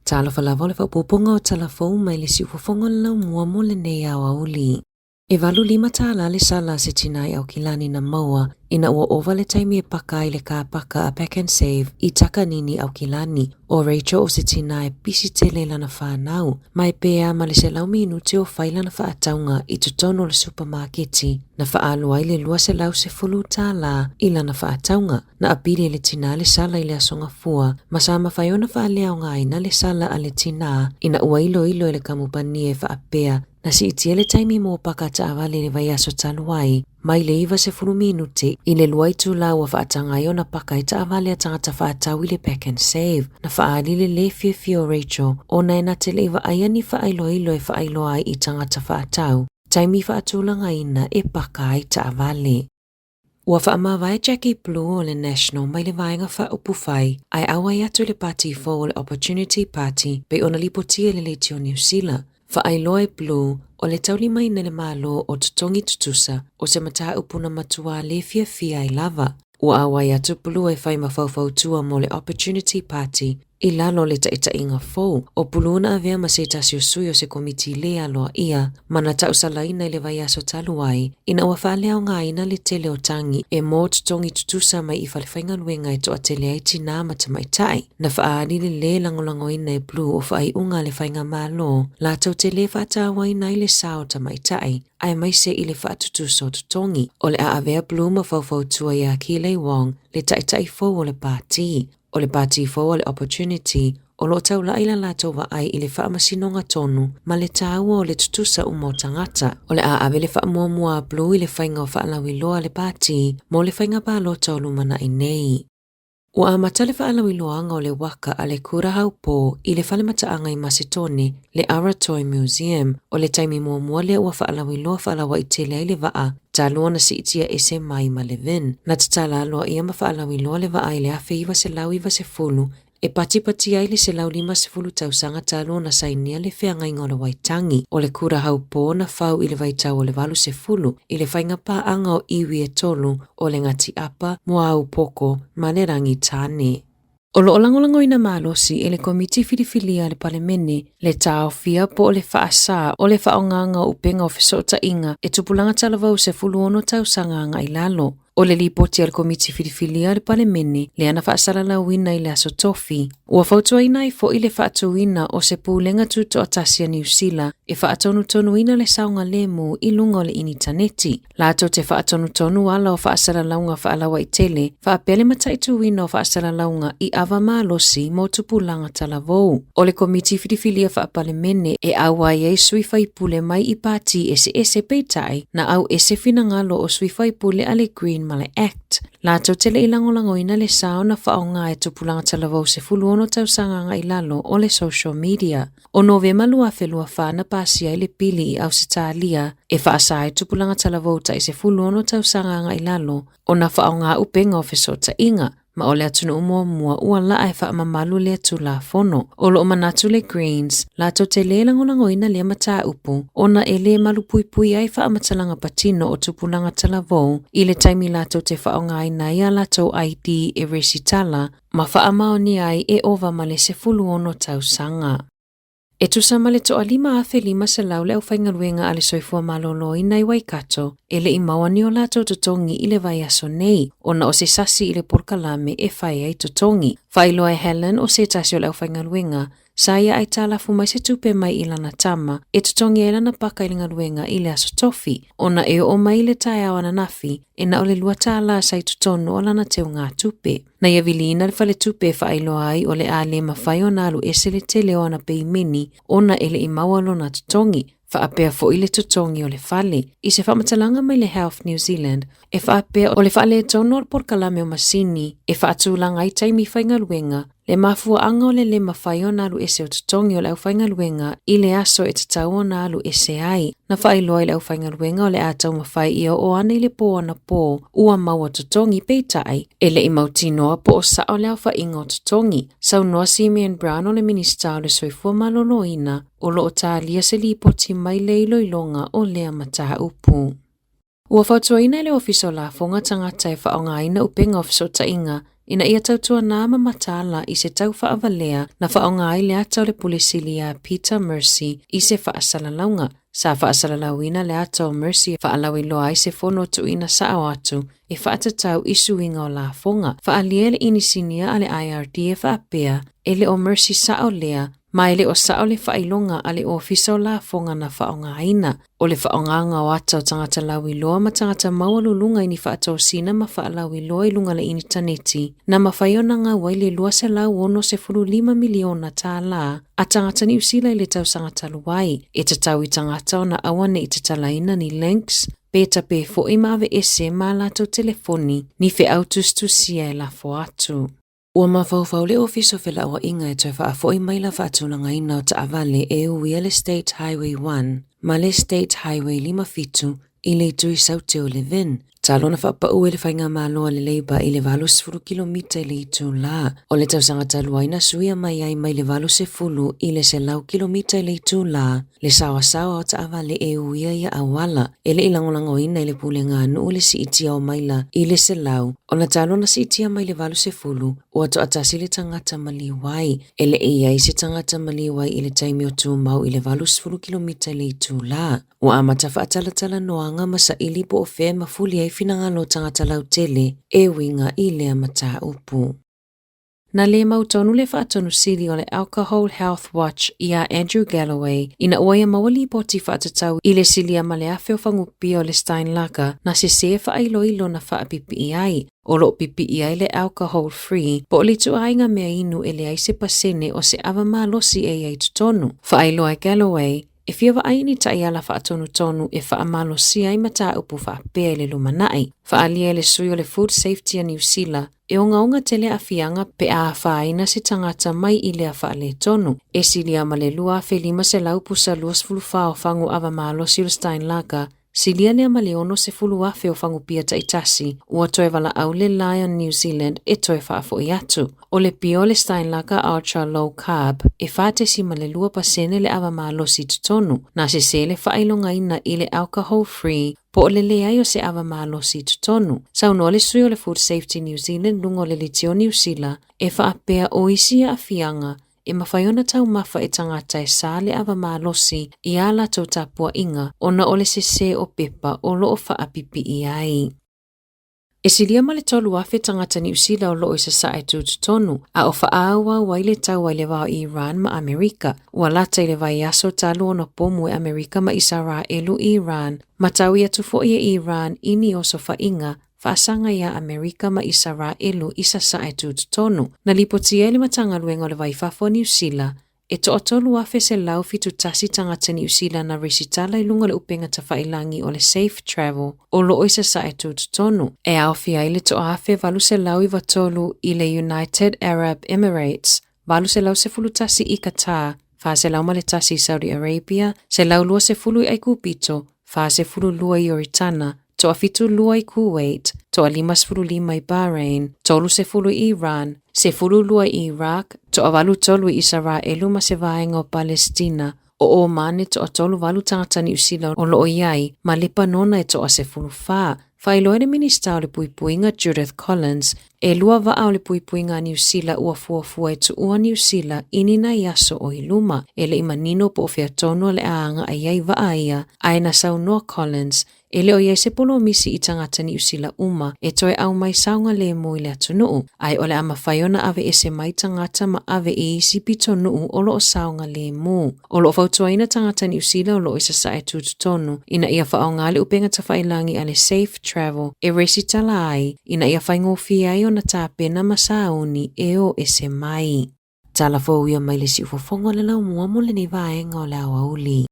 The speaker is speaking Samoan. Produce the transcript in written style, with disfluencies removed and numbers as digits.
Talofa lava o le faaopoopoga o tala fou mai le siufofoga o le laumua mo lenei aoauli. E 85 tālā le sala a se tinā i Aukilani na maua ina ua ova le taimi e paka ai le kā paka a Pak'nSave i Takanini, Aukilani. ʻO Rachel o se tinā e pisi tele i lana whānau, ma e pēa ma le 100 minute o fai lana faatauga i totonu o le supamaketi na faaalu ai le 210 tālā i lana faatauga. Na apili e le tinā le sala i le aso Gafua, ma sa mafai ona faaleaogaina le sala a le tinā ina ua iloilo e le kamupani e faapea na siitia le taimi mo paka taavale i le vaiaso talu ai, mai le 90 minute i le 2 itulā ua faataga ai ona paka ai taavale a tagata faatau i le Pak'nSave. Na faaali le lē fiafia o Rachel ona e na te le i vaaia ni faailoilo e faailoa ai i tagata faatau taimi faatulagaina e paka ai taavale. Ua faamavae Jackie Blue o le National mai le Vaega Faaupufai ae auai atu i le pati fou o le Opportunity Party pei ona lipotia i le Leitio Niu Sila. Faailoa e Blue, o le taulimaina e le Malo o totogi tutusa o se mataupu na matuā lē fiafia ai lava. Ua auai atu Blue e fai ma faufautua mo le Opportunity Party I lalo o le taitaiga fou, ʻo Pulu na avea ma se tasi o sui o se komiti lē aloaia ma na tausalaina i le vaiaso talu ai ina ua faaleaogaina le tele o tagi e mō totogi tutusa mai i falefaigaluega e toatele ai tinā ma tamaitai. Na faaali le lē lagolagoina e Blue o faaiuga a le Faigamalo latou te lē faatauaina ai le sa o tamaitai aemaise i le faatutusa o totogi. O le a avea Blue ma faufautua iā Keeley Wong, le taitai fou o le pāti. O le pāti fou a le Opportunity, o lo o taulaʻi la latou vaai i le faamasinoga tonu ma le tāua o le tutusa uma o tagata. O le a ave le faamuamua a Blue i le faiga o faalauiloa a le pāti mo le faiga palota o lumanai nei. Ua amata le faalauiloaga o le waka a le Kura Haupō i le fale mataaga i Masetone, le Aratoi Museum, o le taimi muamua lea ua faalauiloa faalauaitele ai le vaa talu ona siitia ese mai ma Levin. Na tatala aloaia ma faalauiloa le vaa i le 1990 e patipatia ai le 150 tausaga talu ona sainia le feagaiga o le Waitangi o le kura haupō na fau i le vaitau o le 80 i le faiga paaga o iwi e tolu o le Ngati Apa, Muaūpoko ma le Rangitāne. O lo o lagolagoina malosi e le Komiti Filifilia a le Palemene le taofia po o le faasā o le faaaogaga o upega o fesootaiga e tupulaga talavou 16 tausaga agai lalo. O le lipoti a le Komiti Filifilia a le Palemene lea na faasalalauina i le Aso Tofi, ua fautuaina ai foi le faatuina o se Pulega Tutoatasi a Niu Sila e faatonutonuina le saogalemu i luga o le initaneti. Latou te faatonutonu ala o faasalalauga faalauaitele, faapea le mataituina o faasalalauga i ava malosi mo tupulaga talavou. O le Komiti Filifilia Faapalemene e auai ai sui faipule mai i pāti eseese peitai na au ese finagalo o sui faipule a le Green ma le Act. Latou te le i lagolagoina le sa ona faaaoga e tupulaga talavou 16 tausaga agai lalo o le social media. O Novema 2024 na pasia ai le pili i Ausetalia e faasa ai tupulaga talavou tai 16 tausaga agai lalo ona faaaoga upega o fesootaiga, ma o le atunuu muamua ua laa e faamamalu lea Tulafono. O lo o manatu le Greens, latou te lē lagolagoina lea mataupu ona e lē malupuipui ai faamatalaga patino o tupulaga talavou i le taimi latou te faaaogaina ai a latou ID e resitala ma faamaonia ai e ova ma le 16 tausaga. E tusa ma le toalima 1,500 le aufaigaluega a le Soifua Maloloina i Waikato e le i maua ni o latou totogi i le vaiaso nei ona o se sasi i le polokalame e fai ai totogi. Faailoa e Helen o se tasi o le aufaigaluega sa ia aitalafu mai se tupe mai i lana tama e totogi ai lana paka i le galuega i le Aso Tofi ona e oo mai i le taeao ananafi e na o le $2 sa i totonu o lana teugatupe. Na ia viliina le faletupe e faailoa ai o le a lē mafai ona alu ese le tele o ana peimeni ona e le i maua lona totogi, faapea foi le totogi o le fale. I se faamatalaga mai le Health New Zealand, e faapea o le faaletonu o le polokalame o masini e faatulaga ai taimi faigaluega, le mafuaaga o le lē mafai ona alu ese o totogi o le aufaigaluega i le aso e tatau ona alu ese ai. Na faailoa i le aufaigaluega o le a taumafai ia oo ane i le pō anapō ua maua totogi, peitai, e le i mautinoa po o sao le aofaiga o totogi. Saunoa Simeon Brown o le Minisita o le Soifua Maloloina o lo o talia se lipoti mai le iloiloga o lea mataupu. Ua fautuaina e le Ofisa o Lafoga tagata e faaaogaina upega o fesootaiga Ina ia tautuanā ma mataala i se tau faavalea na faaaoga ai le ata o le Pule Sili ia Peter Mercy i se faasalalauga. Sa faasalalauina le ata o Mercy e faalauiloa ai se fono tuuina sao atu e faatatau i suiga o lafoga. Faaalia e le Inisinia a le IRD e faapea, e le o Mercy sao lea, ma e le o sao le faailoga a le Ofisa o Lafoga na faaaogaina. O le faaaogaga o ata o tagata lauiloa ma tagata maualuluga i ni faatosina ma faalauiloa i luga o le initaneti, na mafai ona gau ai le $265 miliona tālā a tagata Niu Sila i le tausaga talu ai. E tatau i tagata ona aua ne i tatalaina ni links, pe tape foi ma aveese ma a latou telefoni ni feau tusitusia e lafo atu. Ua mafaufau le Ofisa o Felauaiga e toe faafoi mai la faatulagaina o taavale e uia le State Highway 1 ma le State Highway 57 i le itu i Saute o Levin, talu ona faapau e le Faigamalo a le Labour i le 80 kilomita i le itulā o le tausaga talu ai na suia mai ai mai le 80 i le 100 kilomita i le itulā le saoasaoa o taavale e uia ia auala. E le i lagolagoina e le pulega a nuu le siitia o maila i le 100, ona talu ona siitia mai le 80, ua toatasi le tagata maliu ai. E le i i ai se tagata maliu ai i le taimi o tumau i le 80 kilomita i le itulā. Ua amata faatalatalanoaga ma saili po o fea e mafuli ai finagalo o tagata lautele e uiga i lea mataupu. Na le mautonu le faatonu sili o le Alcohol Health Watch iā Andrew Galloway ina ua ia maua lipoti faatatau i le silia ma le 1,000 o fagupia o le Steinlager na sesē faailoilo na faapipii ai. O lo o pipii ai le alcohol free po o le ituaiga mea inu e leai se pasene o se ava malosi e i ai i totonu. Faailoa e Galloway, E fia vaai i ni taiala faatonutonu e faamalosia ai mataupu faapea i le lumanai. Faaalia e le sui o le Food Safety a Niu Sila, e ogaoga tele aafiaga pe a afaina se tagata mai i lea faaletonu. E silia ma le 2,500 pusa 24 o fagu ava malosi o le Steinlager, silia lea ma le 60,000 o fagu pia taitasi, ua toe valaau le Lion New Zealand e toe faafoi atu. O le pia o le Steinlager Ultra Low Carb, e 4.2 pasene le ava malosi i totonu, na sesē le faailogaina i le alcohol free po o le leai o se ava malosi i totonu. Saunoa le sui o le Food Safety New Zealand luga o le Leitio Niu Sila e faapea o isi aafiaga e mafai ona taumafa e tagata e sa le ava malosi i ā latou tapuaiga ona o le sesē o pepa o lo o faapipii ai. E silia ma le 3,000 tagata Niu Sila o lo o i Sasae tutotonu, a o faaauau ai le taua i le va o Iran ma Amerika. Ua lata i le vaiaso talu ona pomu e Amerika ma Isaraelu i Iran, ma taui atu foi e Iran i ni osofaiga faasaga iā Amerika ma Isaraelu i Sasae tutotonu. Na lipotia e le Matagaluega o le Va i Fafo a Niu Sila, E toatolu 1,171 tagata Niu Sila na resitala i luga o le upega tafailangi o le Safe Travel o lo o i Sasae tutotonu, e aofia ai le 1,893 i le United Arab Emirates, 811 i Qatar, 401 i Saudi Arabia, 120 i Aikupito, 42 i Ioritana, 72 i Kuwait, 55 i Bahrain, 30 i Iran, 12 i Iraq, 83 i Isaraelu ma se vaega o Palestina, o Omane 38 tagata Niu Sila o lo o i ai, ma Lepanona e 14. Faailoa e le Minisita o le Puipuiga Judith Collins, e lua vaa o le puipuiga a Niu Sila ua fuafua e tuua Niu Sila i ni nai aso o i luma. E le i manino po o fea tonu o le a agaʻi ai vaa ia, ae na saunoa Collins, e le o i ai se polomisi i tagata Niu Sila uma e toe ʻau mai saogalemu i le atunuu, ae o le a mafai ona aveese mai tagata ma ave i isi pitonuu o lo o saogalemu. O lo o fautuaina tagata Niu Sila o lo o i Sasae tutotonu ina ia faaaoga le upega tafailangi a le Safe Travel e resitala ai ina ia faigofie ai ona tapena ma sauni e o ese mai. Tala fou ia mai le siufofoga o le laumua mo lenei vaega o le aoauli.